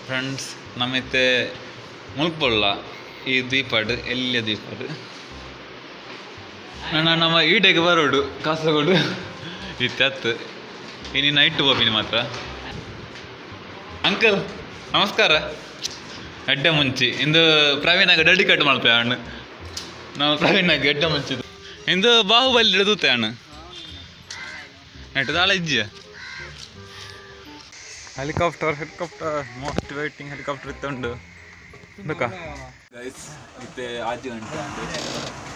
Friends, ನಮಿತ್ತೆ ಮುಲ್ಪೊಲ್ಲ ಈ ದ್ವೀಪಡ್, ಎಲ್ಯ ದ್ವೀಪಡ್. ನನ್ನ ನಮ್ಮ ಈಡೆಗೆ ಬರೋಡು ಕಾಸರಗೋಡು ಇತ್ತೆ ಅತ್ತು. ಇನಿ ನೈಟ್ ಪೋಪಿನಿ ಮಾತ್ರ. ಅಂಕಲ್, ನಮಸ್ಕಾರ. ಎಡ್ಡೆ ಮುಂಚಿ. ಇಂದು ಪ್ರವೀಣಾಗ ಡೆಡಿಕೇಟ್ ಮಲ್ಪೆ ಅಣ್ಣ. ನಾವು ಪ್ರವೀಣಾಗ ಎಡ್ಡೆ ಮುಂಚಿ. ಇಂದು ಬಾಹುಬಲಿ ತೂತೆ ಅಣ್ಣ. ನೆಟ್ ದಾಳ ಇಜ್ಜಿಯ. Helicopter, helicopter, most waiting helicopter ಇತ್ತುಂಡು. Guys, ಇತ್ತೆ 6 ಗಂಟೆ ಉಂಟು.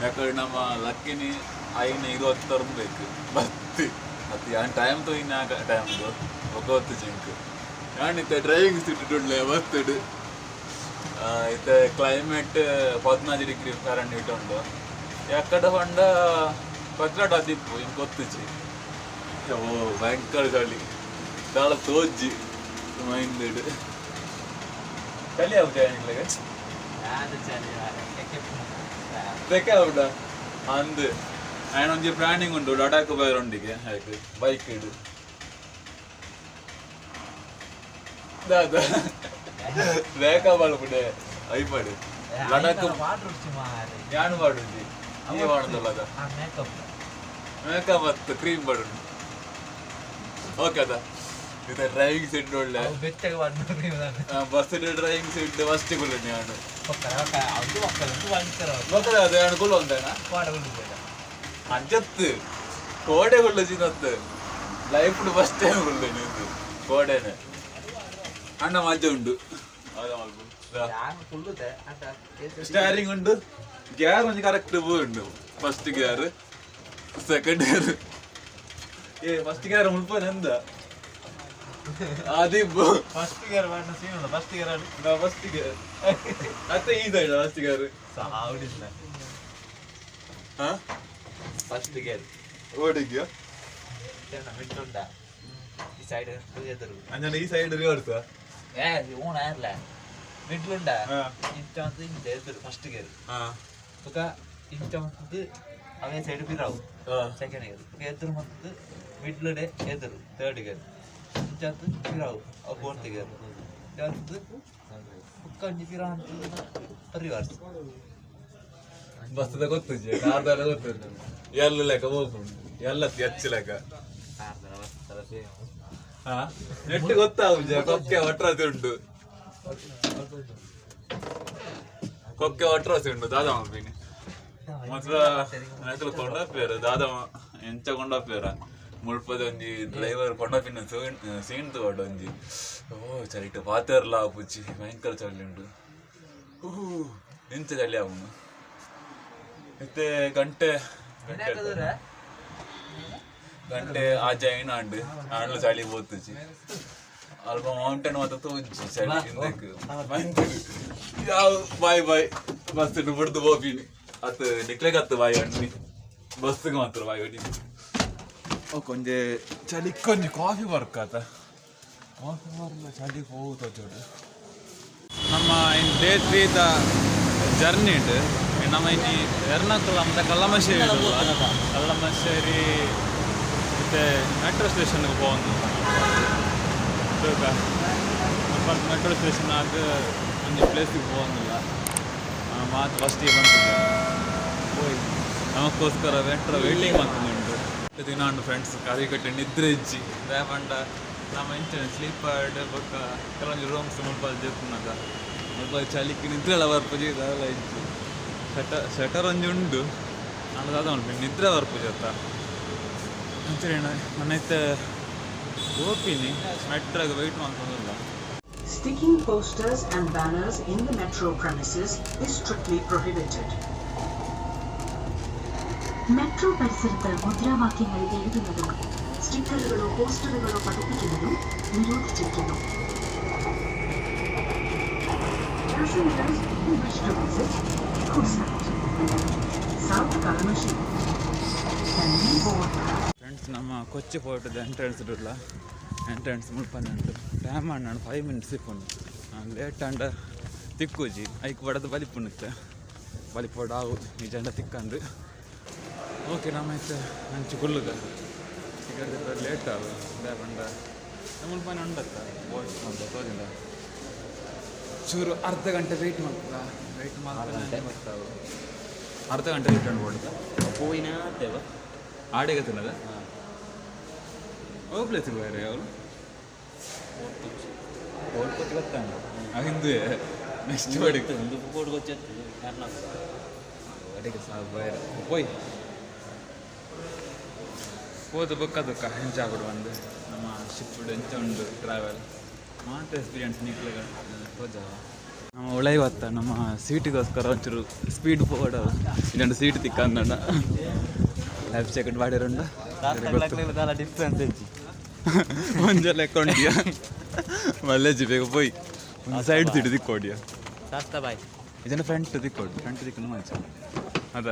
ಯಾಕಂದ್ರೆ ನಮ್ಮ ಲಕ್ಕಿನಿ 5:20 ಬೇಕು ಬತ್ತಿ ಅತ್ತೆ. ಯಾನ್ ಟೈಮ್ ತೋಯಿನ ಟೈಮ್ ಬೊಕ ಹೊತ್ತು ಜಿಂಕ್. ಯಾನ್ ಇತ್ತೆ ಡ್ರೈವಿಂಗ್ ಸೀಟ್ ಉಳ್ಳೆ ಬತ್ತುಡು. ಇತ್ತೆ ಕ್ಲೈಮೇಟ್ 14 ಡಿಗ್ರಿ ಫ್ಯಾರನ್‌ಹೀಟ್ ಉಂಡು. ಯಾಕಡೆ ಪಂಡ 12 ಆದಿಪ್ಪು, ಇಂಕ್ ಗೊತ್ತುಜಿ. ಓ, ಭಯಂಕರ ಚಳಿ, ದಾಳ ತೋಜ್ಜಿ ಮೈಂಡ್. ಚಳಿ ಆಗುತ್ತೆ ನಿಕ್ಲೆಗ್? ಸೆಕೆ ಆವುಡ ಅಂದ್. ಆಯ್ನ ಒಂಜಿ ಪ್ಲಾನಿಂಗ್ ಉಂಟು ಲಡಾಖ್ ಬೈರೊಂಡಿಗೆ. ಆಯ್ತು, ಬೈಕ್ ಇಡು ದಾದ ಬೇಕಾ ಬಾಳ್ಪುಡೆ ಐಪಡು ಲಡಾಖ್. ಯಾನು ಪಾಡುಂಜಿ ಈ ಮಾಡುದಲ್ಲ ಅದ ಮೇಕಪ್ ಅತ್ತು, ಕ್ರೀಮ್ ಪಾಡುಂಡು. ಓಕೆ ಅದ. ಇದು ಡ್ರೈವಿಂಗ್ ಸೀಟ್ ಒಳ್ಳೆ. ಬಸ್ ಡ್ರೈವಿಂಗ್ ಸೀಟ್ ಫಸ್ಟ್ ಕುಲ್ಲುನಿ ಯಾನು. ಬೊಕ್ಕ ಅದು ಯಾನು ಕುಲ್ಲು ಒಂದೇನಾ ಅಂಚತ್ತು ಕೋಡೆ ಕುಳ್ಳು ಚಿನ್ನತ್ತು. ಲೈಫ್ ಫಸ್ಟ್ ಟೈಮ್ ಕುಳ್ಳು ಇದು ಕೋಡೆನೆ. ಅಣ್ಣ ಮಜಾ ಉಂಟು. ಸ್ಟೇರಿಂಗ್ ಉಂಟು, ಗೇರ್ ಒಂಜಿ ಕರೆಕ್ಟ್ ಉಂಟು. First gear, second gear. ಏ, ಫಸ್ಟ್ ಗೇರ್ ಮುಲ್ಪ ನಂದ ಆದಿಬ್ಬು. ಫಸ್ಟ್ ಗೇರ್ ಸೀನ್ ಉಂಟು, ಫಸ್ಟ್ ಗೇರ್. ಫಸ್ಟ್ ಗೇರ್ ಅತ್ತೆ, ಈ ಸೈಡ್ ಫಸ್ಟ್ ಗೇರ್. ಸಾವಡಿಲ್ಲ. ಹಾ. First gear. ಓಡಿಗ್ಯಾ? ಮಿಡ್ ಉಂಡ ಈ ಸೈಡ್ ಎದುರು. ಅಂಜನ ಈ ಸೈಡ್ ರಿವರ್ಸ್. ಏ, ಓಣ ಇರ್ಲ, ಮಿಡ್ಲ್ ಉಂಡ. ಹಾ. ಇಂಚ ಅಂತ ಇಂಚ ಎದುರು ಫಸ್ಟ್ ಗೇರ್. ಬೊಕ ಇಂಚ ಮಂತದ್ದು ಅವೇ ಸೈಡ್ ಪಿರಾವು. Second gear. ಬೊಕ ಎದುರು ಮಂತದ್ದು ಮಿಡ್ಲ್ ಡೆ ಎದುರು ಥರ್ಡ್ ಗೇರ್. ಇಂಚ ಅಂತ ಪಿರಾವು, ಅವು ಫೋರ್ತ್ ಗೇರ್. ಇಂಚ ಅಂತದ್ದು ಬೊಕ್ಕ ಒಂಜಿ ಪಿರಾವು ಅಂತ ರಿವರ್ಸ್. ಬಸ್ದ ಗೊತ್ತುಜಿ, ಕಾರ್ದಲ್ಲ ಗೊತ್ತುಂಟು. ಎಲ್ಲ ಲೆಕ್ಕ ಹೋಗ್ಪುಂಡು, ಎಲ್ಲ ಹೆಚ್ಚು ಲೆಕ್ಕ. ಹಾ, ನೆಟ್ ಗೊತ್ತಾಗುಜ. ಕೊಕ್ಕೆ ಒಟ್ರಾಸಿ ಉಂಟು, ಕೊಕ್ಕೆ ಒಟ್ರಾಸಿ ಉಂಟು. ದಾದ ಮಲ್ಪಿನಿ ಮಾತ್ರ ನಕಲು ಕೊಂಡೋಪೇರು. ದಾದ ಎಂಚ ಕೊಂಡೋಪೇರ ಮುಲ್ಪದ ಒಂಜಿ ಡ್ರೈವರ್ ಕೊಂಡೋಪಿನ ಸೀನ್ ತೋಡ ಒಂಜಿ. ಓ, ಚಳಿಟ್ ಪಾತೆರ್ಲ ಆಪುಜಿ, ಭಯಂಕರ ಚಳಿ ಉಂಟು. ಎಂಚ ಚಳಿ ಆವುಂಡು. ಇತ್ತೆ ಗಂಟೆ ಗಂಟೆ ಗಂಟೆ 6 5 ಆಂಡ್. ಆಂಡ್ಲ ಚಳಿ ಪೋತುಜಿ. ಅಲ್ಪ ಮೌಂಟೇನ್ ಮಾತ್ರ ತೋಜಿ ಚಳಿ ಹಿಂದಕ್ಕೆ. ಯಾವ, ಬಾಯ್ ಬಾಯ್. ಬಸ್ ಬುಡ್ದು ಪೋಪಿನಿ ಅತ್. ನಿಕ್ಲೆಗ್ ಅತ್ತು ಬಾಯ್ ಅಣ್ಣಿ, ಬಸ್ಗೆ ಮಾತ್ರ ಬಾಯ್ ಅಣ್ಣಿ. ಓ, ಒಂಜಿ ಚಳಿಕ್ಕೊಂಜಿ ಕಾಫಿ ಬರ್ಕಾತ. ಕಾಫಿ ಬರ್ಲ, ಚಳಿ ಹೋಗುತ್ತ ಚೋಡು. ನಮ್ಮ ಇನ್ ಡೇ 3ದ ಜರ್ನಿ ಉಂಟು. ನಮ್ಮ ಇನಿ ಎರ್ನಾಕುಲಂದ ಕಲ್ಲಮಶ್ಶೇರಿ, ಕಲ್ಲಮಶ್ಶೇರಿ ಮತ್ತೆ ಮೆಟ್ರೋ ಸ್ಟೇಷನ್ಗೆ ಪೋವೊಂದು. ಮೆಟ್ರೋ ಸ್ಟೇಷನ್ ಆದ್ ಒಂಜಿ ಪ್ಲೇಸಿಗೆ ಪೋವೊಂದಿಲ್ಲ. ಮಾತ ಫಸ್ಟಿಗೆ ಬಂತಿದ್ದೆ ಹೋಯ್. ನಮಕ್ಕೋಸ್ಕರ ಮೆಟ್ರೋ ವೇಟಿಂಗ್ ಮಂತೊಂದುಂಡು. ದಿನ ಉಂಡು ಫ್ರೆಂಡ್ಸ್, ಕರಿ ಕಟ್ಟಿ ನಿದ್ರೆ ಇಜ್ಜಿ. ದಾಯೆ ಪಂಡ ನಮ್ಮ ಇಂಚನೆ ಸ್ಲೀಪರ್ಡ್ ಬೊಕ್ಕ ಕೆಲವೊಂಜಿ ರೂಮ್ಸ್ ಮುಲ್ಪ ಜೆಪ್ಪುನಗ ಮುಲ್ಪ ಚಳಿಕ್ ನಿದ್ರೆ ಎಲ್ಲ ಬರ್ಪುಜಿ, ದಾಲ ಇಜ್ಜಿ. ಸ್ವೆಟರ್ ಸ್ವೆಟರ್ ಒಂಜಿ ಉಂಡು, ಆಂಡ ದಾದ ಮಲ್ಪಿ, ನಿದ್ರೆ ಬರ್ಪುಜಿ ಅತ್ತ. ಅಂಚನೆ ನನ್ನ ಇತ್ತೆ ಪೋಪಿನಿ ಮೆಟ್ರಾಗ weight ಮಲ್ತೊಂದುಲ್ಲ. Sticking posters and banners in the metro premises is strictly prohibited. Metro പരിസരത്ത് മുദ്രാവാക്യങ്ങൾ എഴുതുന്നതും സ്റ്റിക്കറുകളോ പോസ്റ്ററുകളോ പതിപ്പിക്കുന്നതും നിരോധിച്ചിരിക്കുന്നു. Passengers who wish to visit CUSAT, South Kalamassery can reboard friends, ನಮ್ಮ ಕೊಚ್ಚಿ ಫೋರ್ಟ್ದ ಎಂಟ್ರೆನ್ಸ್ ಇಡಲ್ಲ. ಎಂಟ್ರೆನ್ಸ್ ಮುಲ್ಪನೆ ಉಂಟು. ಟೈಮ್ ಆಂಡ್ 5 ಮಿನಿಟ್ಸ್ ಇಪ್ಪುಂಡು. ಲೇಟ್ ಆಂಡ ತಿಕ್ಕುಜಿ. ಐಕ್ ಬಡದು ಬಲಿಪುಂಡು. ಬಲಿಪೋಡು ಆವು, ನಿಜಂಡ ತಿಕ್ಕಂದು. ಓಕೆ, ನಮ್ಮ ಇತ್ತೆ ಅಂಚು ಕುಲ್ಲುದ. ಈಗ ಲೇಟ್ ಆವು. ದಾಯೆ ಪಂಡ ಮುಲ್ಪನೆ ಉಂಡತ್ತ ಬೋಟ್ ಅಂತ ತೋಜಿಂದ. ಚೂರು ಅರ್ಧ ಗಂಟೆ ವೆಯ್ಟ್ ಮಾಡ್ತದ, ವೆಯ್ಟ್ ಮಾಡ್ತಾನೆ ಬರ್ತಾವೆ. ಅರ್ಧ ಗಂಟೆ ರಿಟರ್ನ್ ಕೊಡುತ್ತಾ? ಪೋಯಿನ. ಆಡೆಗೆ ತಿನ್ನದ ಓ ಪ್ಲೇಸ್ ಬೇರೆ ಅವರು. ಫೋರ್ಟ್ ಕೊಚ್ಚಿ ಗೊತ್ತಾಂಡ. ಹಿಂದೆ ನೆಕ್ಸ್ಟ್ ಬಡಿ. ಒಂದು ಫೋರ್ಟ್ ಕೊಚ್ಚಿ ಅಡಿಗೆ ಸಾಕು ಬೇರೆ ಪೋಯ್ ಹೋದ ಬೊಕ್ಕ ದುಕ್ಕ ಹೆಂಚಾಗುಡು ಒಂದು ನಮ್ಮ ಶಿಪ್ ಎಂಚ ಉಂಡು ಟ್ರಾವೆಲ್ ಮಾತ್ರ ಎಕ್ಸ್ಪೀರಿಯನ್ಸ್ ನಿಕ್ಲೆಗ ಹೋಜಾವ. ನಮ್ಮ ಉಳೈವತ್ತ ನಮ್ಮ ಸೀಟಿಗೋಸ್ಕರ ಒಂಚೂರು ಸ್ಪೀಡ್ ಪೋಡ, ಇಲ್ಲೊಂದು ಸೀಟ್ ತಿಕ್ಕಂದಣ್ಣ. ಲೈಫ್ ಜಾಕೆಟ್ ಬಾಡಿರುಂಡ. ಡಿಫ್ರೆನ್ಸ್ ಇಜ್ಜಿ. ಒಂಜೆ ಲೆಕ್ಕೊಂಡಿಯ ಮಲ್ಲೇಜಿ, ಬೇಗ ಪೋಯ್ ಒಂದು ಸೈಡ್ ಸೀಟ್ ತಿಕ್ಕೋಡಿಯ. ಸಾಸ್ತಾ ಬಾಯ್. ಇದನ್ನ ಫ್ರಂಟ್ ತಿಕ್ಕೋಡು, ಫ್ರಂಟ್ ತಿಕ್ಕನು ಮಂಚ ಅದ.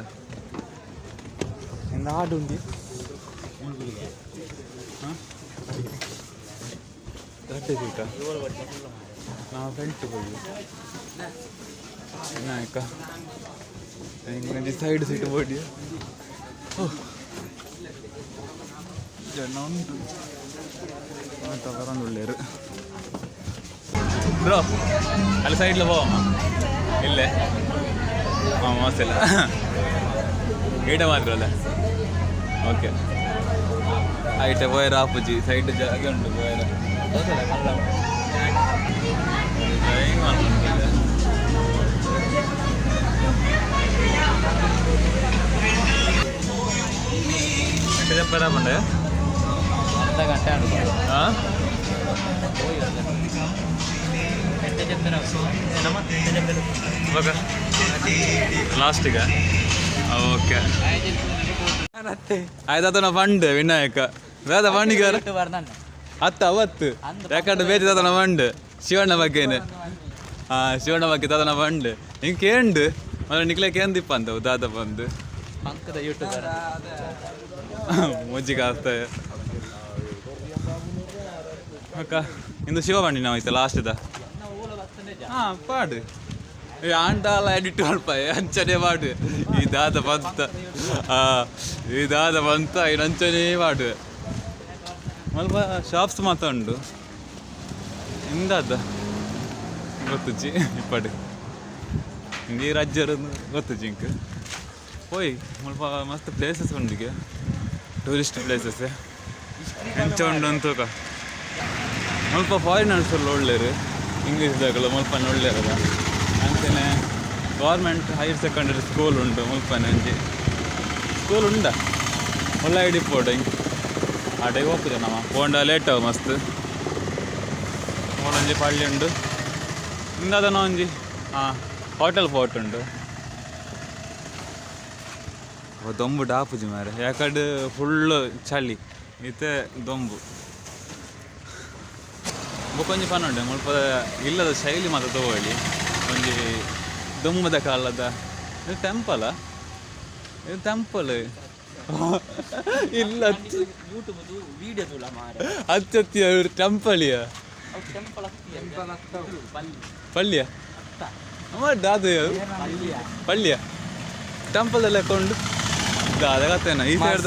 ಎಂದ ಆಡು ಉಂಡಿ. ಹಾಂ, ದೊಡ್ಡ ಸೀಟ. ನಾವು ಫ್ರಂಟ್ ಹೋಗಿ ನಾಯಕ ಹಿಂಗೆ ಸೈಡ್ ಸೀಟ್ ಬೋಡಿ. ಜನ ಉಂಟು ಮಾತ ಬರೋದು ಒಳ್ಳೆಯರು ಬ್ರೋ. ಅಲ್ಲಿ ಸೈಡ್ಲ ಹೋವಮ್ಮ ಇಲ್ಲೇ. ಹಾಂ, ಮೋಸ ಇಲ್ಲ, ಈಟ ಮಾತ್ರ ಅಲ್ಲ. ಓಕೆ, ಐಟೆ ಪೋಯರ ಆಪುಜಿ, ಸೈಡ್ ಜಾಗ ಉಂಟು ಪೋಯರ. ಡ್ರೈವಿಂಗ್ ಮಲ್ಪುಂಡು. ಎಷ್ಟ್ ಜಪ್ಪರ ಪಂಡೆ? ಅರ್ಧ ಗಂಟೆ ಆಡು. ಹಾಂ. ಎಂತ చెప్తారు ನಮ್ಮ ಎಂತ చెప్తారు? ಇವಾಗ ಲಾಸ್ಟಿಗೆ. ಓಕೆ, ಆಯ್ತಾತ ಫಂಡ್ ವಿನಾಯಕ ವೇದ ಫಂಡಿಗಾರ ಅತ್ತ ಅವತ್ತು ಯಾಕಂದ್ರೆ ಬೇರೆ ತಾತನ ಫಂಡ್ ಶಿವಣ್ಣ ಬಗ್ಗೆನೆ. ಹಾಂ, ಶಿವಣ್ಣ ಬಗ್ಗೆ ತಾತನ ಫಂಡ್ ಹಿಂಗೆ ಕೇಂಡು ಮತ್ತೆ ನಿಕ್ಲೆ ಕೇಂದಿಪ್ಪ ಅಂತ ದಾದ ಬಂದು. ಪಂಕದ ಯೂಟ್ಯೂಬರ್. ಮುಜ್ಜಿಗೆ ಆಗ್ತದೆ ಅಕ್ಕ. ಇಂದು ಶಿವ ಬಂಡಿ ನಾವು ಆಯ್ತಾ ಲಾಸ್ಟ್ದ. ಹಾಂ, ಪಾಡು ಈ ಆಂಡಾಲ ಎಡಿಟ್ ಮಲ್ಪ ಅಂಚನೆ ಪಾಡು. ಈ ದಾದ ಬಂತ, ಈ ದಾದ ಬಂತ ಅಂಚನೆ ಪಾಡು. ಮಲ್ಪ ಶಾಪ್ಸ್ ಮಾತ್ರ ಉಂಡು. ಇಂದಾದ ಗೊತ್ತುಜಿ ಇಪ್ಪಡು ಈ ರಾಜ್ಯರು ಗೊತ್ತುಜಿ ಇಂಕ್ ಪೋಯ್. ಮುಲ್ಪ ಮಸ್ತ್ ಪ್ಲೇಸಸ್ ಉಂಡಿಗೆ, ಟೂರಿಸ್ಟ್ ಪ್ಲೇಸಸ್ ಎಂಚ ಉಂಡು ಅಂತೂಕ. ಮುಲ್ಪ ಫಾರಿನರ್ಸ್ ಎಲ್ಲ ಒಳ್ಳೇರು, ಇಂಗ್ಲೀಷ್ ದಾಗಲ ಮುಲ್ಪನೆ ಒಳ್ಳೇರದ. ಅಂಚನೆ ಗೌರ್ಮೆಂಟ್ ಹೈಯರ್ ಸೆಕೆಂಡರಿ ಸ್ಕೂಲ್ ಉಂಟು ಮುಲ್ಪನೆ. ಒಂಜಿ ಸ್ಕೂಲ್ ಉಂಡ ಒಳ್ಳೆ ಐಡಿ ಪೋಡು ಹಿಂಗೆ ಆಟೆಗೆ ಹೋಗ್ತದೆ. ನಮ್ಮ ಪೋಂಡ ಲೇಟ್ ಅವು ಮಸ್ತ್. ಮೂಡೊಂಜಿ ಪಳ್ಳಿ ಉಂಡು ಇಂದಾದನ ಒಂಜಿ. ಹಾಂ, ಹೋಟೆಲ್ ಫೋರ್ಟ್ ಉಂಟು. ದೊಂಬು ಡಾಪುಜಿ ಮಾರೆ, ಯಾಕಡೆ ಫುಲ್ ಚಳಿ ಇತ್ತೆ ದೊಂಬು. ಬೊಕೊಂಜಿ ಫನ್ ಉಂಟು ಮುಲ್ಪ. ಇಲ್ಲದ ಶೈಲಿ ಮಾತ್ರ ತಗೊಳ್ಳಿ. ಒಂಜಿ ದೊಂಬುದ ಕಾಲದ ಇದು ಟೆಂಪಲ, ಇದು ಟೆಂಪಲ್ ಇಲ್ಲ. ಯೂಟ್ಯೂಬ್ ವಿಡಿಯೋ ತೂಲ ಮಾರೆ. ಅಚ್ಚತ್ತಿ ಟೆಂಪಲಿಯ. ಟೆಂಪಲ್ ಪಳ್ಳಿಯ ಅದು ಪಳ್ಳಿಯ ಟೆಂಪಲ್ ಎಲ್ಲ ಕೊಂಡು ದಾದ ಕತ್ತೇನ ಈ ಸೈಡ್.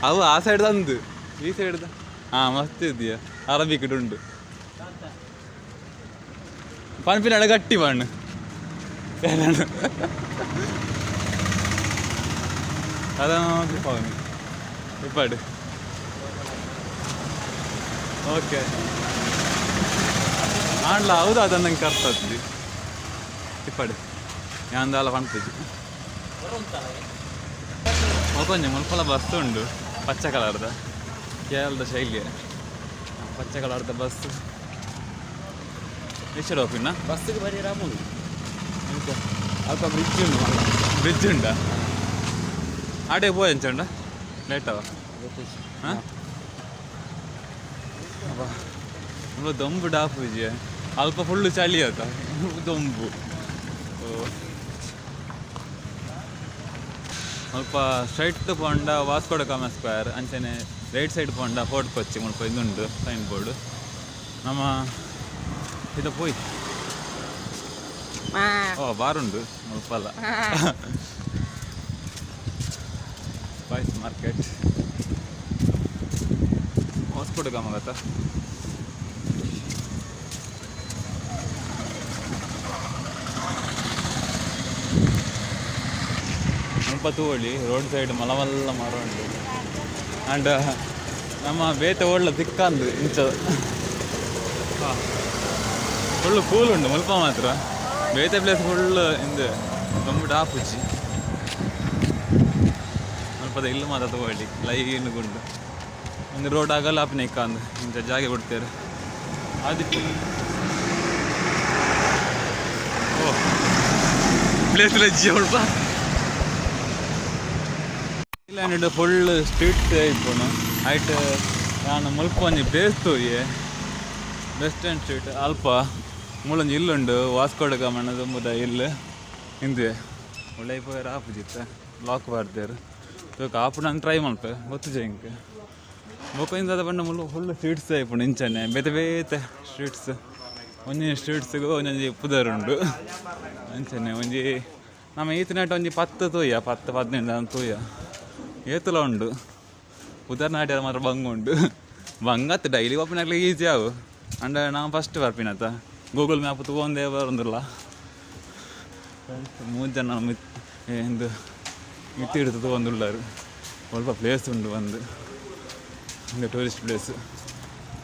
ಅವು ಆ ಸೈಡ್ ತಂದು ಈ ಸೈಡ್. ಹಾಂ, ಮಸ್ತ್ ಇದೆಯಾ. ಅರಬಿಕ್ ಉಂಟು ಪನ್ಪಿನ ಗಟ್ಟಿ ಬಣ್ಣ ಅದ ಪವನ್ ಇಪ್ಪಾಡು. ಓಕೆ, ಆಂಡ್ಲ ಹೌದು, ಅದನ್ನ ನಂಗೆ ಅರ್ಥ ಆಗ್ತದೆ. ಇಪ್ಪಾಡು ಯಾಂದಾಲ ಪನ್ಪುಜಿ. ಒಂಜಿ ಮುಲ್ಪಲ ಬಸ್ ಉಂಡು, ಪಚ್ಚ ಕಲರ್ದ, ಕೇರಳದ ಶೈಲಿಯ ಪಚ್ಚ ಕಲರ್ದ ಬಸ್. ಎಷ್ಟು ಹೋಪಿನ? ಬಸ್ಸಿಗೆ ಬರೀ ರಾಮುಲು ಅಲ್ಪ ಬ್ರಿಡ್ಜ್ ಉಂಡು ಮಲ್ಲ. ಬ್ರಿಡ್ಜ್ ಉಂಡಾ? ಆಟೆ ಪೋಯ್ ಎಂಚ ಲೇಟ್ ಅವ. ಹಾಂ, ಮುಲ್ಪ ದೊಂಬು ಡಾಪುಜಿ, ಅಲ್ಪ ಫುಲ್ಲು ಚಳಿ ಆತ, ದೊಂಬು. ಓ, ಮುಲ್ಪ ಸ್ಟ್ರೈಟ್ ಪೋಂಡ ವಾಸ್ಕೋಡ ಗಾಮ ಸ್ಕ್ವೇರ್, ಅಂಚನೆ ರೈಟ್ ಸೈಡ್ ಪೋಂಡ ಫೋರ್ಟ್ ಕೊಚ್ಚಿ. ಮುಲ್ಪ ಇದುಂಡು ಸೈನ್ ಬೋರ್ಡ್. ನಮ್ಮ ಇದು ಪೋಯ್. ಓ, ಬಾರುಂಡು ಮುಲ್ಪಲ್ಲ. Spice market. ವಾಸ್ಕೋಡ ಗಾಮ ಗತ್ತ. ಮುಲ್ಪ ತೂವೊಳಿ ರೋಡ್ ಸೈಡ್ ಮಲ್ಲ ಮಲ್ಲ ಮರ ಉಂಡು. ಆಂಡ ನಮ್ಮ ಬೇತೆ ಓಡ್ಲ ತಿಕ್ಕಂದು ಇಂಚ ಫುಲ್ ಕೂಲ್ ಉಂಡು ಮುಲ್ಪ ಮಾತ್ರ. ಬೇತೆ ಪ್ಲೇಸ್ ಫುಲ್ ಇಂದು ದೊಂಬುಡು ಆಪುಜಿ. ಮುಲ್ಪದ ಇಲ್ಲು ಮಾತ ತೂವೊಳಿ ಲೈನ್ ಗುಂಡು. ಒಂದು ರೋಡ್ ಆಗಲ್ಲ ಆಪಿನ ಇಕ್ಕಂದು ಇಂಚ ಜಾಗೆ ಬಿಡ್ತೇವೆ ಆದಿಪ್ಪು. ಓ ಪ್ಲೇಸ್ ಇಜ್ಜಿ ಮುಲ್ಪ. ಇಲ್ಲ ಫುಲ್ ಸ್ಟ್ರೀಟ್ ಇಪ್ಪುನು. ಐಟ್ ಯಾನ್ ಮುಲ್ಪ ಒಂಜಿ ಪ್ಲೇಸ್ ತೂಯೆ, ವೆಸ್ಟರ್ನ್ ಸ್ಟ್ರೀಟ್. ಅಲ್ಪ ಮೂಲೊಂಜಿ ಇಲ್ಲುಂಡು, ವಾಸ್ಕೋಡ ಗಮನ ದುಂಬುದ ಇಲ್ಲು. ಇಂದುವೆ ಉಲಯಿ ಪೋಯೆರೆ ಆಪುಜಿತ್ತ, ಲಾಕ್ ಪಾಡ್ದೆರ್. ತೂಕ ಆಪುಂಡಂದ್ ಟ್ರೈ ಮಲ್ಪೆ, ಗೊತ್ತುಜಿ ಎಂಕ್. ಬೊಕ ಇಂದಾದ ಪಂಡ ಮುಲ್ಪ ಫುಲ್ ಸ್ಟ್ರೀಟ್ಸ್ ಇಪ್ಪುಂಡು ಇಂಚನೆ ಬೇತೆ ಬೇತೆ ಸ್ಟ್ರೀಟ್ಸ್. ಒಂಜಿ ಸ್ಟ್ರೀಟ್ಸ್ಗ್ ಒಂಜೊಂಜಿ ಪುದರ್ ಉಂಡು ಅಂಚನೆ. ಒಂಜಿ ನಮ್ಮ ಈತನೇಟ ಒಂಜಿ 10 ತೂಯ, 10 15 ತೂಯ, ಏತುಲ ಉಂಡು. ಪುದರ್ ನಾಡ್ಯರ ಮಾತ್ರ ಬಂಗ ಉಂಡು. ಬಂಗತ್ ಡೈಲಿ ಪೋಪಿನಕ್ಲೆಗ್ ಈಸಿ ಆವು. ಅಂಡ ನಾವು ಫಸ್ಟ್ ಬರ್ಪಿನತ, ಗೂಗಲ್ ಮ್ಯಾಪ್ ತೂವೊಂದೇ ಬರೋಂದಿಲ್ಲ. ಮೂರು ಜನ ಮಿತ್ ಎಂದು ಮಿತ್ತ್ ಹಿಡಿದು ತೂವೊಂದುಲ್ಲರು. ಸ್ವಲ್ಪ ಪ್ಲೇಸ್ ಉಂಡು ಬಂದು. ಒಂದು ಟೂರಿಸ್ಟ್ ಪ್ಲೇಸ್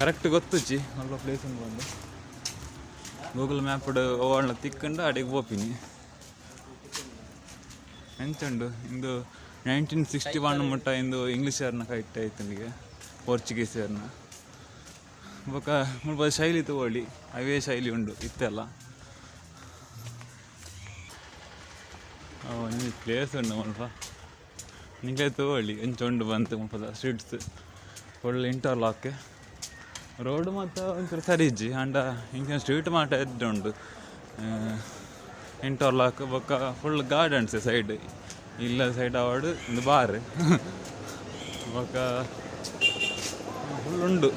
ಕರೆಕ್ಟ್ ಗೊತ್ತುಜ್ಜಿ. ಸ್ವಲ್ಪ ಪ್ಲೇಸ್ ಉಂಡು ಬಂದು. ಗೂಗಲ್ ಮ್ಯಾಪ್ ಓವಳ್ನ ತಿಕ್ಕಂಡು ಅಡೆಗೆ ಪೋಪಿನಿ. ಎಂಚ ಉಂಡು ಇಂದು 1961 ಮುಟ್ಟ ಇಂದು ಇಂಗ್ಲೀಷರ್ನ ಕೈಟ್ ಐತನಿಗೆ, ಪೋರ್ಚುಗೀಸರ್ನ. ಬೊಕ ಮುಲ್ಪ ಶೈಲಿ ತಗೊಳ್ಳಿ, ಅವೇ ಶೈಲಿ ಉಂಡು ಇತ್ತೆಲ್ಲ. ಒಂಜಿ ಪ್ಲೇಸ್ ಉಂಡು ಮುಲ್ಪ, ನಿಂಗೆ ತಗೊಳ್ಳಿ ಎಂಚ ಉಂಡು ಬಂತು. ಮುಲ್ಪದ ಸ್ಟ್ರೀಟ್ಸ್ ಫುಲ್ ಇಂಟರ್ಲಾಕ್. ರೋಡ್ ಮಾತ ಒಂಚೂರು ಸರಿ ಇಜ್ಜಿ, ಆಂಡ ಇಂಚಿನ ಸ್ಟ್ರೀಟ್ ಮಾತ ಎಡ್ಡೆ ಉಂಡು. ಇಂಟರ್ಲಾಕ್ ಬೊಕ್ಕ ಫುಲ್ ಗಾರ್ಡನ್ಸ್ ಸೈಡ್. ಇಲ್ಲ ಸೈಡ್ ಆವಡ್ ಇಂದು ಬಾರ್ ಬೊಕ್ಕ ಫುಲ್ ಉಂಡು.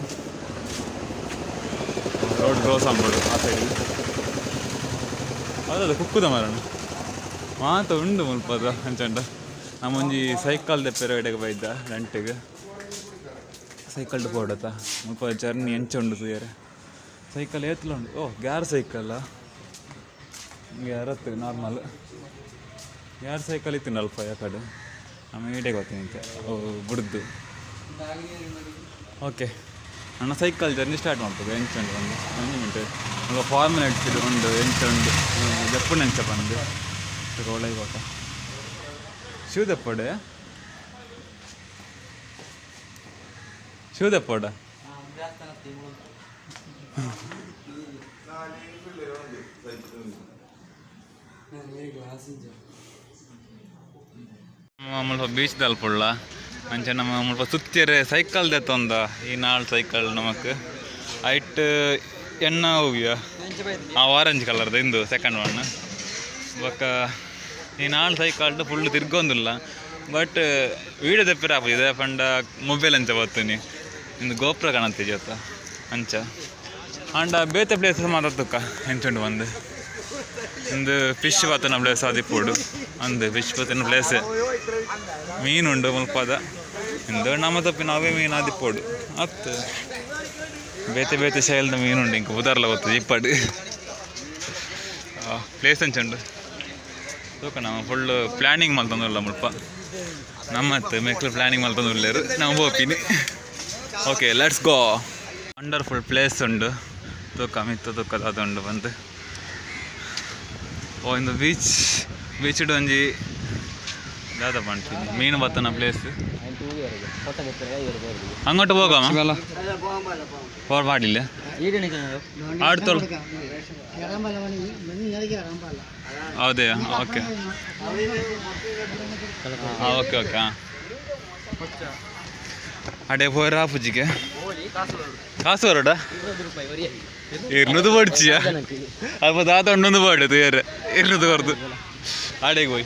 ರೋಡ್ ಕ್ರಾಸ್ ಆನ್ಬೋಡು ಆ ಸೈಡ್. ಹೌದದು ಕುಕ್ಕುದ ಮರಣ ಮಾತ ಉಂಡು ಮುಲ್ಪದ. ಅಂಚಂಡ ನಮ್ಮೊಂಜಿ ಸೈಕಲ್ ದೆಪ್ಪೆರೆ ಎಡೆಗೆ ಬೈದ ರೆಂಟಿಗೆ. ಸೈಕಲ್ ಪೋಡತ್ತ ಮುಲ್ಪ ಜರ್ನಿ ಎಂಚ ಉಂಡು ತೂಯರೆ. ಸೈಕಲ್ ಏತ್ಲ ಉಂಡು. ಓ ಗ್ಯಾರ್ ಸೈಕಲ್ಲ, ಗ್ಯಾರತ್ತು ನಾರ್ಮಲ್ ಯಾರು ಸೈಕಲ್ ಇತ್ತು ಅಲ್ಪ. ಕಡೆ ನಮ್ಮ ಈಡೆಗೆ ಬರ್ತೀನಿ ಇಂಚ. ಓ ಬುಡ್ದು. ಓಕೆ, ನನ್ನ ಸೈಕಲ್ ಜರ್ನಿ ಸ್ಟಾರ್ಟ್ ಮಾಡ್ತದೆ. ಎಂಚ ಉಂಡು ಒಂದು ಒಂಜಿ ಮಿನಿಟ್. ಮುಲ್ಪ ಫಾರ್ಮಲ್ ಉಂಡು. ಎಂಚ ಉಂಡು ದೆಪ್ಪುಂಡು ಎಂಚ ಪಂದು ಒಳಗೆ ಹೋತ. ಶೂ ದೆಪ್ಪಡೆ, ಶೂ ದೆಪ್ಪಡ. ಮುಲ್ಪ ಬೀಚ್ ದಲ್ಪುಳ್ಳ. ಅಂಚ ನಮ್ಮ ಮುಲ್ಪ ಸುತ್ತಿಯರೆ ಸೈಕಲ್ ದೆತ್ತೊಂದ. ಈ ನಾಲ್ ಸೈಕಲ್ ನಮಕ್ ಐಟ್ ಎಣ್ಣ ಹೋಗಿಯ. ಆ ಆರೆಂಜ್ ಕಲರ್ದ ಇಂದು ಸೆಕೆಂಡ್ ಒನ್. ಬೊಕ್ಕ ಈ ನಾಲ್ ಸೈಕಲ್ಡ್ ಫುಲ್ ತಿರ್ಗೊಂದಿಲ್ಲ. ಬಟ್ ವೀಡಿಯೋ ದೆಪ್ಪಿರ ಆಪುಜಿ ಪಂಡ ಮೊಬೈಲ್ ಅಂಚ ಬತ್ತುನಿ. ಇಂದು ಗೋಪುರ ಕಾಣುತ್ತೆ ಜೊತ ಅಂಚ. ಆಂಡ ಬೇತೆ ಪ್ಲೇಸ್ ಮಾತ್ರ ತುಕ್ಕ ಎಂಚುಂಡು ಬಂದು. ಇಂದು ಫಿಶ್ ಬತ್ತನ ಪ್ಲೇಸ್ ಆದಿಪ್ಪೊಡು ಅಂದು. ಫಿಶ್ ಬತ್ತಿನ ಪ್ಲೇಸ್, ಮೀನುಂಡು ಮುಲ್ಪದ. ಇಂದು ನಮ್ಮ ತಪ್ಪಿನ ಅವೇ ಮೀನು ಆದಿಪ್ಪೊಡು ಅತ್ತು. ಬೇತೆ ಬೇತೆ ಶೈಲಿದ ಮೀನುಂಡು. ಇಂಕ ಪುದರ್ಲ ಗೊತ್ತು ಇಪ್ಪಡು. ಪ್ಲೇಸ್ ಅಂಚುಂಡು ತೂಕ. ನಾವು ಫುಲ್ ಪ್ಲ್ಯಾನಿಂಗ್ ಮಲ್ತೊಂದುಲ್ಲ ಮುಲ್ಪ. ನಮ್ಮತ್ತೆ ಮೆಕ್ಲು ಪ್ಲ್ಯಾನಿಂಗ್ ಮಲ್ತೊಂದುಲ್ಲೆರ್. ನಾವು ಪೋಪಿನಿ. Okay, let's go. Wonderful place ಉಂಡು ತೂಕ. ಮಿತ್ತ ತೂಕ ದಾದ ಉಂಡು ಬಂದು. ಓ ಇಂದು ಬೀಚ್. ಬೀಚ್ಡ್ ಒಂಜಿ ದಾದ ಪನ್ಪಿನಿ, ಮೀನು ಬತ್ತನ ಪ್ಲೇಸ್. ಅಂಗೋಟ ಹೋಗಮ ಫೋರ್ ಮಾಡಿಲ್ಲ ಆಡ್ತೋಳು. ಹೌದೇ? ಓಕೆ, ಹಾಂ, ಓಕೆ ಓಕೆ. ಹಾಂ, ಅಡೆ ಪೋರ ಆಪುಜಿಗೆ ಕಾಸು ಹೊರಡ ಇರ್ನದು ಪಡಿಚಿಯ. ಅಲ್ಪ ದಾದ ಉಂಡೊಂದು ಪಾಡು ತೂಯರೆ. ಇರ್ನದು ಕೊರ್ದು ಆಡೆಗೆ ಹೋಯ್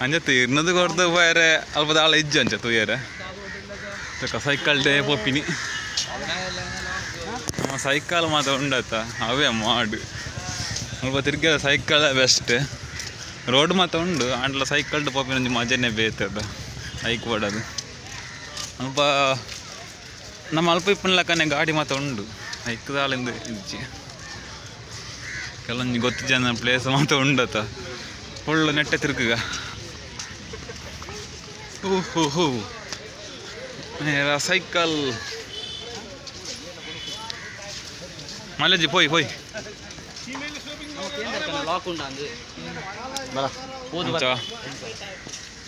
ಅಂಜತ್ತು. ಇರ್ನದು ಕೊರ್ದು ಪೋಯರೆ ಅಲ್ಪ ದಾಳ ಇಜ್ಜು ಅಂಚ ತೂಯರೆ. ತಕ ಸೈಕಲ್ ಡೇ ಪೋಪಿನಿ. ನಮ್ಮ ಸೈಕಲ್ ಮಾತ್ರ ಉಂಡತ್ತ, ಅವೇ ಮಾಡು. ಮುಲ್ಪ ತಿರ್ಗ ಸೈಕಲ್ ಬೆಸ್ಟ್. ರೋಡ್ ಮಾತ್ರ ಉಂಡು, ಆಂಡಲ ಸೈಕಲ್ ಪೋಪಿನ ಒಂಜಿ ಮಜನೆ ಬೇತದ. ಐಕ್ ಪೋಡದು ಅಲ್ಪ. ನಮ್ಮ ಅಲ್ಪ ಇಪ್ಪುನ ಲೆಕ್ಕನೆ ಗಾಡಿ ಮಾತ್ರ ಉಂಡು. ಐಕ್ ದಾಲಿಂದು ಇಜ್ಜಿ. ಕೆಲವೊಂಜಿ ಗೊತ್ತು ಜನ ಪ್ಲೇಸ್ ಮಾತ್ರ ಉಂಡತ. ಫುಲ್ ನೆಟ್ಟೆ ತಿರುಗುಗ. ಓಹೋ ಹೋ, ಸೈಕಲ್ ಮಲೇಜಿ ಪೋಯ್ ಪೋಯ್.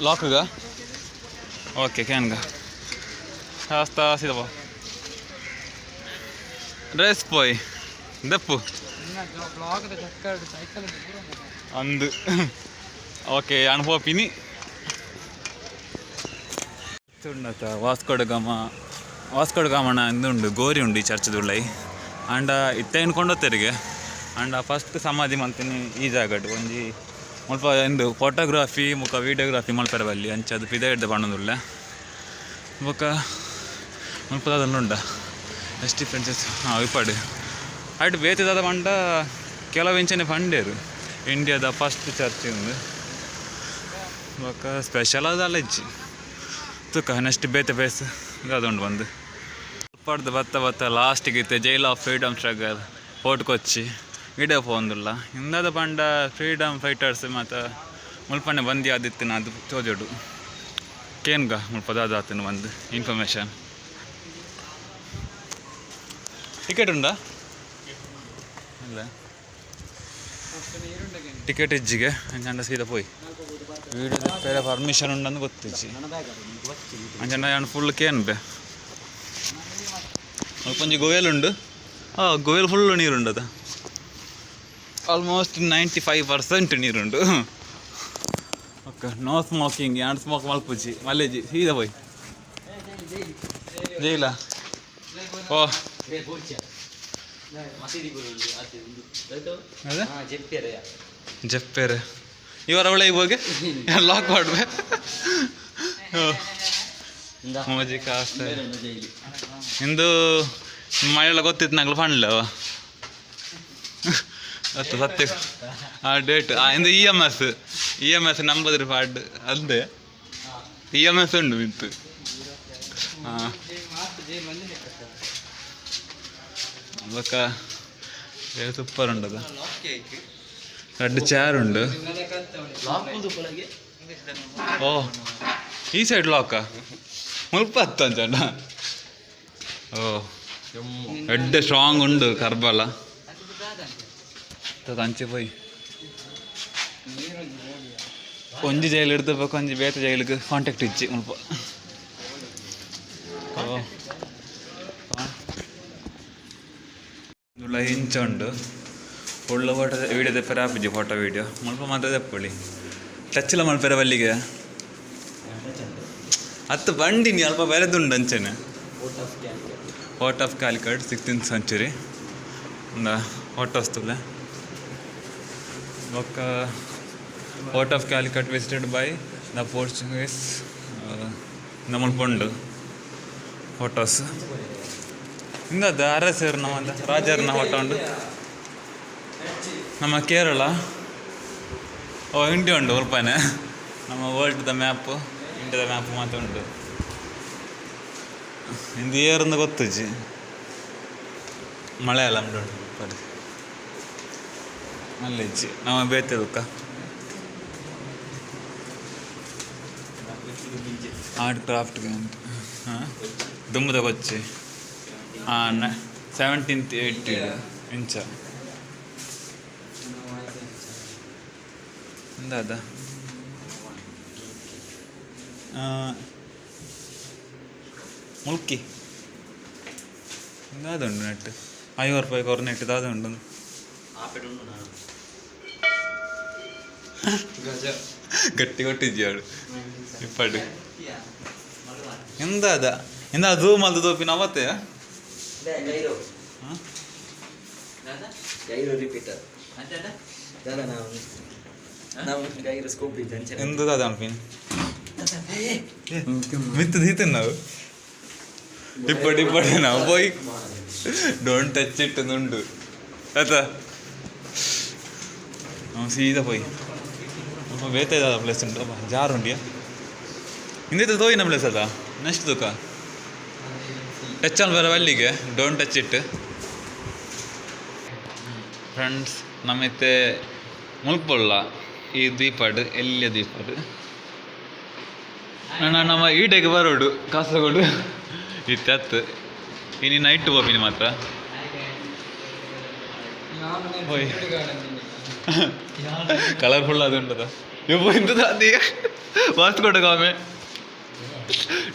ಲಾಕ್ಗ ಓಕೆ ಕ್ಯಾನ್ಗ ಆಸ್ತಾ ಸೀದಾ ಡ್ರೆಸ್ ಪೋಯ್ ದಪ್ಪು ಅಂದು. ಓಕೆ, ಅನುಭವ ಪಿನಿ ಉಂಡತ. ವಾಸ್ಕೋಡಗಮ, ವಾಸ್ಕೋಡಗಮನ ಇಂದುಂಡು, ಗೋರಿ ಉಂಡು ಈ ಚರ್ಚದುಳ್ಳೈ. ಆಂಡ ಇತ್ತೆ ಎನ್ಕೊಂಡೋತೆರಿಗೆ. ಆಂಡ ಫಸ್ಟ್ ಸಮಾಧಿ ಮಲ್ತೀನಿ ಈ ಜಾಗಡ್. ಒಂಜಿ ಮುಲ್ಪ ಇಂದು ಫೋಟೋಗ್ರಫಿ ಮುಕ ವೀಡಿಯೋಗ್ರಫಿ ಮಲ್ಪೆರೆ ಬಲ್ಲಿ ಅಂಚ ಅದು ಪಿದಯಿಡ್ದ್ ಪಂಡೊಂದುಲ್ಲೆ. ಬೊಕ ಮುಲ್ಪ ದಾದ ಉಂಡ ಎಸ್ ಡಿಫ್ರೆನ್ಸಸ್. ಹಾಂ, ಇಪ್ಪಡ್ ಅಯ್ಟ್ ಬೇತೆ ದಾದ ಪಂಡ ಕೆಲವು ಇಂಚನೆ ಪಂಡೇರು ಇಂಡಿಯಾದ ಫಸ್ಟ್ ಚರ್ಚ್ ಉಂದು. ಬೊಕ ಸ್ಪೆಷಲ್ ದಾಲ ಇಜ್ಜಿ. ತುಕ ನೆಕ್ಸ್ಟ್ ಬೇತೆ ಪ್ಲೇಸ್ ದಾದ ಉಂಡು ಬಂದು ಪಡ್ದು ಬತ್ತ ಬತ್ತ ಲಾಸ್ಟಿಗೆ ಇತ್ತೆ jail of freedom struggle, Fort Kochi ಇಡೆ ಪೋವೊಂದುಲ್ಲ. ಇಂದಾದ ಪಂಡ ಫ್ರೀಡಮ್ ಫೈಟರ್ಸ್ ಮಾತ ಮುಲ್ಪನೆ ಬಂದಿ ಆದಿತ್ತಿನ ಅದು ತೋಜೊಡು. ಕೇನ್ಗ ಮುಲ್ಪ ದಾದ ಆತನ ಒಂದು ಇನ್ಫಾರ್ಮೇಷನ್. ಟಿಕೆಟ್ ಉಂಡಾ? ಇಲ್ಲ, ಟಿಕೆಟ್ ಇಜ್ಜಿಗೆ. ಅಂಚಂಡ ಸೀದಾ ಪೋಯಿ. ವೀಡಿಯೋ ಬೇರೆ ಪರ್ಮಿಷನ್ ಉಂಡಂದು ಗೊತ್ತಿಜ್ಜಿ. ಅಂಚಂಡ ಯಾನ್ ಫುಲ್ ಕೇನ್ ಬೆ. ಮುಲ್ಪ ಒಂಜಿ ಗೋವೆಲ್ ಉಂಡು. ಆ ಗೋವೆಲ್ ಫುಲ್ ನೀರುಂಡದ, ಆಲ್ಮೋಸ್ಟ್ 95% ನೀರುಂಡು. Okay, no smoking. ಯಾನ್ ಸ್ಮೋಕ್ ಮಲ್ಪುಜಿ, ಮಲ್ಲೇಜಿ. ಸೀದಾ ಪೋಯ್ ಜೈಲ. ಓ, ಅದೇ ಜಪ್ಪೇರೆ ಇವರ ಒಳ್ಳೆ ಹೋಗಿ ಲಾಕ್ ಮಾಡ್ಬೆ. ಮೋಜಿ ಕಾಸ್ತ ಇಂದು ಮಳೆಲ್ಲ ಗೊತ್ತಿತ್ತು ನಂಗೆ ಪಂಡ್ಲ ಅತ್ತ ಸತ್ಯ. ಆ ಡೇಟ್ ಇಂದು ಇ ಎಮ್ ಎಸ್, ಇ ಎಮ್ ಎಸ್ ನಂಬದ್ರಿ ಪಾಡ್ ಅಂದೆ. ಇ ಎಮ್ ಎಸ್ ಉಂಡು ಮಿತ್ತು. ಹಾಂ, ಬೊಕ ಸೂಪರ್ ಉಂಡದ. ರಡ್ಡ್ ಚೇರ್ ಉಂಡು. ಓ, ಈ ಸೈಡ್ ಲಾಕ ಮುಲ್ಪ ಅತ್ತ ಅಂಚಂಡ. ಓ, ಎಡ್ಡೆ ಸ್ಟ್ರಾಂಗ್ ಉಂಡು ಕರ್ಬಲ. ಅಂಚೆ ಪೋಯ್. ಒಂಜಿ ಜೈಲು ಹಿಡ್ದು ಬೊಕ ಒಂಜಿ ಬೇತೆ ಜೈಲಿಗೆ ಕಾಂಟ್ಯಾಕ್ಟ್ ಇಜ್ಜಿ ಮುಲ್ಪ. ಓ, ಉಲ್ಲ ಇಂಚ ಉಂಡು. ಫುಲ್ ಫೋಟೋ ವೀಡಿಯೋ ದೆಪ್ಪರೆ ಆಪುಜಿ. ಫೋಟೋ ವೀಡಿಯೋ ಮುಲ್ಪ ಮಾತ್ರ ದೆಪ್ಪೊಳಿ. ಟಚ್ಲ ಮಲ್ಪೆರೆ ಬಲ್ಲಿಗೆ ಅತ್ತು ಬಂಡಿನಿ ಅಲ್ಪ ಬೇರೆದುಂಡು ಅಂಚನೆ. Port of Calicut, 16th century. ಉಂದ ಫೋಟೋಸ್ ತೂಲೆ. ಬೊಕ್ಕ Port of Calicut visited by the Portuguese ಮುಲ್ಪ ಉಂಡು ಫೋಟೋಸ್. ಇಂದದ ಅರಸರ್ನ ರಾಜರ್ನ ಫೋಟೋ ಉಂಡು. ನಮ್ಮ ಕೇರಳ, ಓ, ಇಂಡಿಯಾ ಉಂಡು ಮುಲ್ಪನೆ. ನಮ್ಮ ವರ್ಲ್ಡ್ದ ಮ್ಯಾಪ್, ಇಂಡಿಯಾದ ಮ್ಯಾಪ್ ಮಾತ ಉಂಟು. ಇಂದು ಏರಂದು ಗೊತ್ತುಜ್ಜಿ. ಮಲಯಾಳಂ ಉಂಡು ಪರಿ ಅಲ್ಲಿಜ್ಜಿ. ನಮ್ಮ ಬೇತೆ ಬುಕ್ಕ ಆರ್ಟ್ ಕ್ರಾಫ್ಟ್ ಹಾಂ ದುಂಬುದ ಕೊಚ್ಚಿ. ಹಾಂ, 17th 80 ಇಂಚ ಎಂದಾದ ಮುಲ್ಕಿ ದಾದ ಉಂಡು ನೆಟ್. 50 ರೂಪಾಯಿ ಕೊರ ನೆಟ್ ದಾದ ಉಂಡು. ಗಟ್ಟಿ ಕೊಟ್ಟಿದ್ಯಾಳು ಇಪ್ಪಡು. ಎಂದಾದ ಎಂದ ಝೂಮ್ ಅಲ್ದು ತೋಪಿನ ಅವತ್ತೆ. ಗೈರೋ ರಿಪೀಟರ್ ದಾದ ನಾವು ನಾವು ಗೈರೋ ಸ್ಕೋಪ್ ಇದ್ದ ಅಂಚನೆ. ಎಂದ ದಾದ ಅನ್ಪಿನ್ ಮಿತ್ತು ದೀತನ್ ನಾವು. ಇಪ್ಪಡಿ ಇಪ್ಪಡಿ ನಾವು ಪೋಯ್. Don't touch it ಉಂಡು ಆತ. ನಾವು ಸೀದಾ ಪೋಯ್. ಅಪ್ಪ, ಬೇತೆ ದಾದ ಪ್ಲೇಸ್ ಉಂಟು. ಅಪ್ಪ, ಜಾರ್ ಉಂಡಿಯಾ? ಹಿಂದೆ ತೋಯಿನ ಪ್ಲೇಸ್ ಅದ. ನೆಕ್ಸ್ಟ್ ತುಕ ಟಚ್ ಆನ್ ಬರ ಅಲ್ಲಿಗೆ. Don't touch it. Friends, ನಮ್ಮಿತ್ತೆ ಮುಲ್ಪೊಲ್ಲ. ಈ ದ್ವೀಪಾಡು ಎಲ್ಲಿಯ ದ್ವೀಪಾಡು ನಾನು ನಮ್ಮ ಈಟೆಗೆ ಬರೋಡು ಕಾಸರಗೋಡು ಇತ್ತು ಇನ್ನು ನೈಟ್ ಹೋಗ್ತೀನಿ ಮಾತ್ರ ಹೋಯ್ ಕಲರ್ಫುಲ್ ಅದು ಉಂಟದ ಇವು ಇಂಥದ್ದು ಅದೇ ವಾಸ್ತು ಕೊಟ್ಟಗಾಮೆ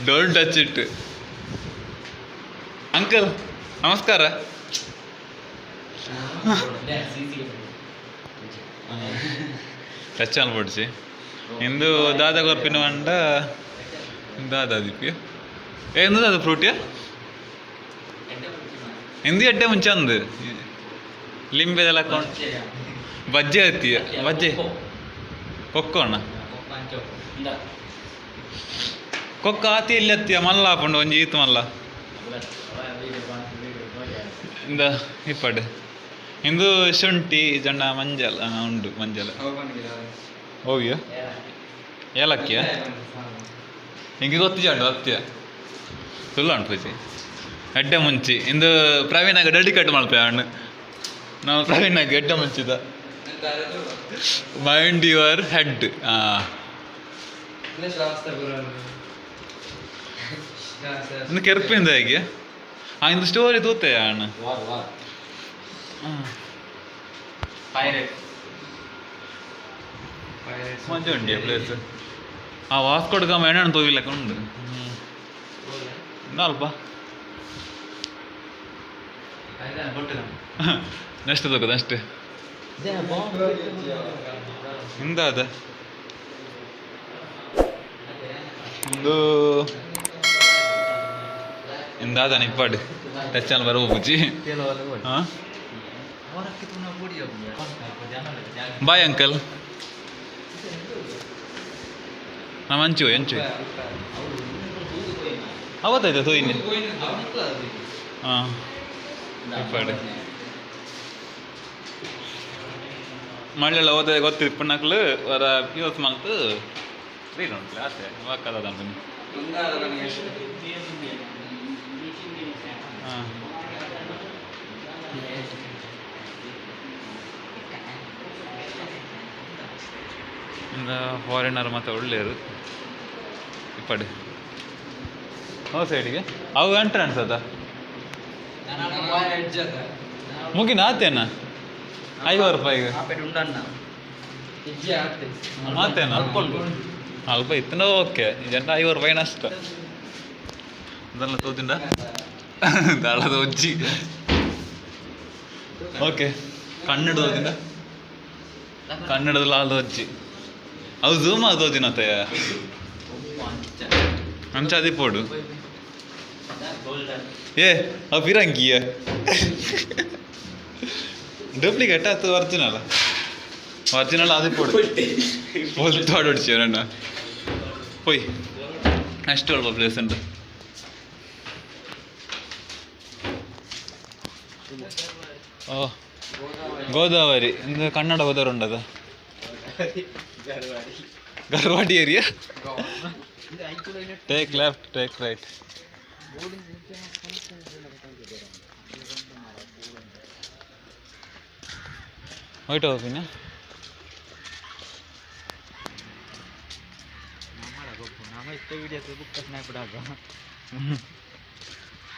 don't touch it uncle ನಮಸ್ಕಾರ ಟಚ್ ಅನ್ಪೊಡ್ಚಿ ಇಂದು ದಾದಾ ಕೊರ್ಪಿನ ಮಂಡ ದಾದಾ ದಿಪ್ಪಿ ಎಂದು ಅದು ಫ್ರೂಟಿಯ ಎಂದು ಎಡ್ಡೆ ಮುಂಚೆ ಅಂದು ಲಿಂಬೆದೆಲ್ಲ ಹಾಕೊಂಡು ಬಜ್ಜೆ ಹತ್ತಿಯ ಬಜ್ಜೆ ಕೊಕ್ಕೋಣ ಕೊಕ್ಕ ಆತಿ ಎಲ್ಲಿ ಹತ್ತಿಯ ಮಲ್ಲ ಹಾಕೊಂಡು ಒಂಜಿ ಈತು ಮಲ್ಲ ಇಂದ ಇಪ್ಪಡು ಇಂದು ಶುಂಠಿ ಜನ ಮಂಜಲ್ ಉಂಡು ಮಂಜಲ್ ಹೋಗಿಯ ಏಲಕ್ಕಿಯ ಹಿಂಗೆ ಗೊತ್ತಿಜ ಉಂಟು ಅತ್ಯ ಸುಳ್ಳು ಉಂಟು ಪೂಜೆ ಎಡ್ಡೆ ಮುಂಚಿ ಇಂದು ಪ್ರವೀಣಾಗ ಡೆಡಿಕೇಟ್ ಮಲ್ಪೆ ಹಣ್ಣು ನಾವು ಪ್ರವೀಣಾಗ ಎಡ್ಡೆ ಮುಂಚಿದ ಮೈಂಡ್ your head ಇನ್ನು ಕೆರ್ಪಿಂದ ಹೇಗೆ ಇಂದು ಸ್ಟೋರಿ ತೂತೆ ಅಣ್ಣ ಮಜಾ ಉಂಡಿ ಪ್ಲೇಸ್ ಆ ವಾಸ್ಕೋಡ್ ಗಾಮ ಎಣ್ಣೆ ತೋಗಿಲ್ಲ ಉಂಡು ಅಲ್ಪ ನೆಕ್ಸ್ಟ್ ತಗೋ ನೆಕ್ಸ್ಟ್ ಇಂದ ಅದ ಒಂದು ಇಂದಾದ ನಿಪ್ಪಾಡು ಟಚ್ ಅಲ್ಲಿ ಬರುವ ಬುಜ್ಜಿ. ಹಾಂ ಬಾಯ್ ಅಂಕಲ್. ನಮ್ಮ ಅಂಚು ಅಂಚು ಅವತ್ತಾಯ್ತಾ ತೋಯಿನಿ. ಹಾಂ ಇಪ್ಪಾಡು ಮಳ್ಳೆಲ್ಲ ಹೋದ ಗೊತ್ತಿತ್ತು ಪುಣ್ಣಕ್ಲು ವರ ಯೂಸ್ ಮಲ್ತು ರೀಲ್ ಉಂಟು ಆತೆ ವಾಕದ ಬನ್ನಿ. ಹಾಂ ಇಂದ ಫಾರಿನರ್ ಮತ್ತು ಒಳ್ಳೆಯರು ಇಪ್ಪಡು ಹೋ ಸೈಡಿಗೆ ಅವು ಎಂಟ್ರೆನ್ಸ್ ಅದ ಮುಗಿನ ಆತೇನ 50 ರೂಪಾಯಿಗೆ ಆತೇನ ಅಲ್ಪ ಇತ್ತನ ಓಕೆ ಜನ 50 ರೂಪಾಯಿ ನಷ್ಟ ಅದೆಲ್ಲ ತೋದಿಂಡ ದಾಳದ ಒಜ್ಜಿ ಓಕೆ ಕನ್ನಡ ಓದಿನ ಕನ್ನಡದಲ್ಲಿ ಆದ ಒಜ್ಜಿ ಅವು ಝೂಮ್ ಆದ ಓದಿನತೆಯ ಅಂಚಾದಿ ಪೋಡು ಏ ಅವು ಫಿರಂಗಿಯ ಡೂಪ್ಲಿಕೇಟ್ ಆತು ಒರಿಜಿನಲ್ ಒರಿಜಿನಲ್ ಅದು ಪೋಡು ಪೊಲ್ತಾಡು ಹೊಡ್ಚಿ ಅಣ್ಣ ಪೊಯ್ ಅಷ್ಟು ಅಲ್ಪ ಪ್ಲೇಸ್ ಉಂಟು. ಓ ಗೋದಾವರಿ ಇಂದು Kannada Godavari ಉಂಡದ Garwadi area. Take left take right. ಹೋಯ್ತು ಹೋಗ್ತೀನಿ.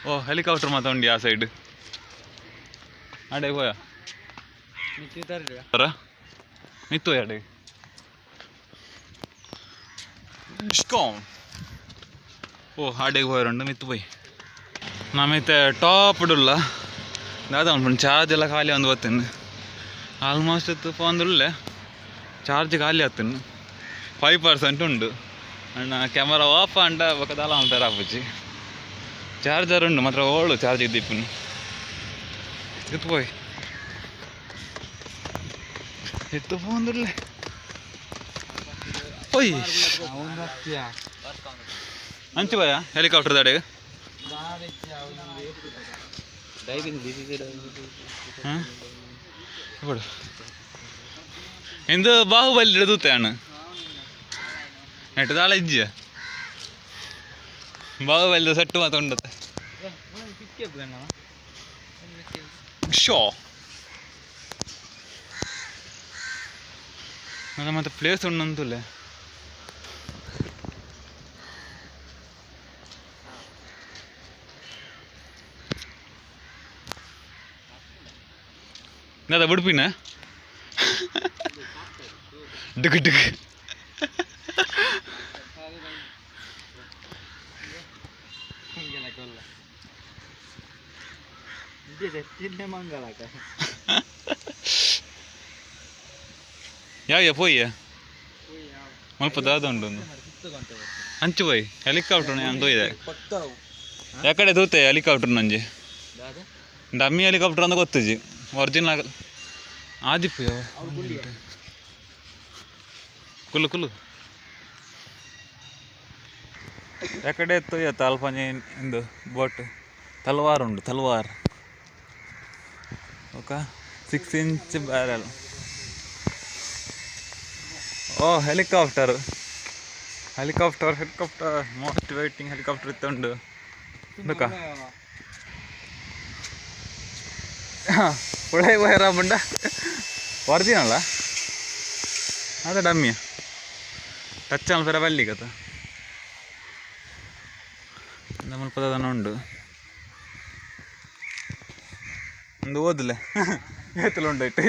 ಓ ಹೆಲಿಕಾಪ್ಟರ್ ಮಾತಾ ಉಂಡಿ ಆ ಸೈಡ್ ಅಡೆ ಹೋಯ ಮಿತ್ತು ಅಡೆ ಇಷ್ಕಾಮ್. ಓ ಆಡೆಗೆ ಹೋಯರುಂಡು ಮಿತ್ತು ಪೋಯ್ ನಮಿತ್ತೆ ಟಾಪ್ ಉಲ್ಲ ದಾದ ಉಂಟು ಚಾರ್ಜ್ ಎಲ್ಲ ಖಾಲಿ ಒಂದು ಬತ್ತೇನೆ ಆಲ್ಮೋಸ್ಟ್ ಇತ್ತು ಫೋನ್ದುಳ್ಳೆ ಚಾರ್ಜ್ ಖಾಲಿ ಆತನು 5% ಉಂಡು ಅಣ್ಣ ಕ್ಯಾಮರಾ ಆಫ್ ಅಂಡ ಬೊಕ ದಾಲ ಅಂತಾರೆ ಆಪುಜಿ ಚಾರ್ಜರ್ ಉಂಡು ಮಾತ್ರ ಓಳು ಚಾರ್ಜ್ ಇದ್ದಿಪ್ಪುನು ಇತ್ತು ಪೋಯ್ ಇತ್ತು ಫೋನ್ದುಳ್ಳೆ ಪೋಯ್ ಅಂಚು ಭಯ ಹೆಲಿಕಾಪ್ಟರ್ ದಾಡೆಗೆ ಬಿಡು ಇಂದು ಬಾಹುಬಲಿ ಹಿಡಿದುತ್ತೆ ಅಣ್ಣ ನೆಟ್ಟು ದಾಳ ಇಜ್ಜಿಯ ಬಾಹುಬಲಿ ಸೆಟ್ಟು ಮಾತ್ರ ಉಂಡತ್ತೆ ಶೋ ಮತ್ತೆ ಪ್ಲೇಸ್ ಉಂಡು ಅಂತುಲೆ. ದಾದಾ ಬುಡ್ಪಿನ ಡುಕ್ ಡುಕ್ ಯಾವ ಪೋಯ್ಯ ಮುಲ್ಪ ದಾದ ಉಂಡು ಅಂಚು ಪೋಯ್ ಹೆಲಿಕಾಪ್ಟರ್ ಅಂದು ಇದೆ ಯಾಕಡೆ ತೂತೆ ಹೆಲಿಕಾಪ್ಟರ್ ನಂಜಿ ಡಮ್ಮಿ ಹೆಲಿಕಾಪ್ಟರ್ ಅಂತ ಗೊತ್ತಿಜಿ ಒರಿಜಿನಲ್ ಆದಿಪ್ಪು ಕುಲ್ಲು ಕುಲ್ಲು ಯಾಕಡೆ ತೊಯ್ಯತ್ತ ಅಲ್ಪಂಜಿ ಇಂದು ಬೋಟ್ ತಲ್ವಾರ್ ಉಂಡು ತಲ್ವಾರ್ okay 6 inch barrel. Oh helicopter helicopter helicopter most waiting helicopter ಇತ್ತುಂಡು ಇಂದಕ್ಕ ಉಳೈ ವೈರ ಬಂಡ ಒರಿಜಿನಲ್ಲ ಅದ ಡಮ್ಮಿ ಟಚ್ ಅನ್ಪರ ಬಲ್ಲಿಗತ್ತ ಮುಲ್ಪದ ಉಂಡು ಒಂದು ಓದಲೆ ಏತಲ ಉಂಡು ಇಟ್ಟು.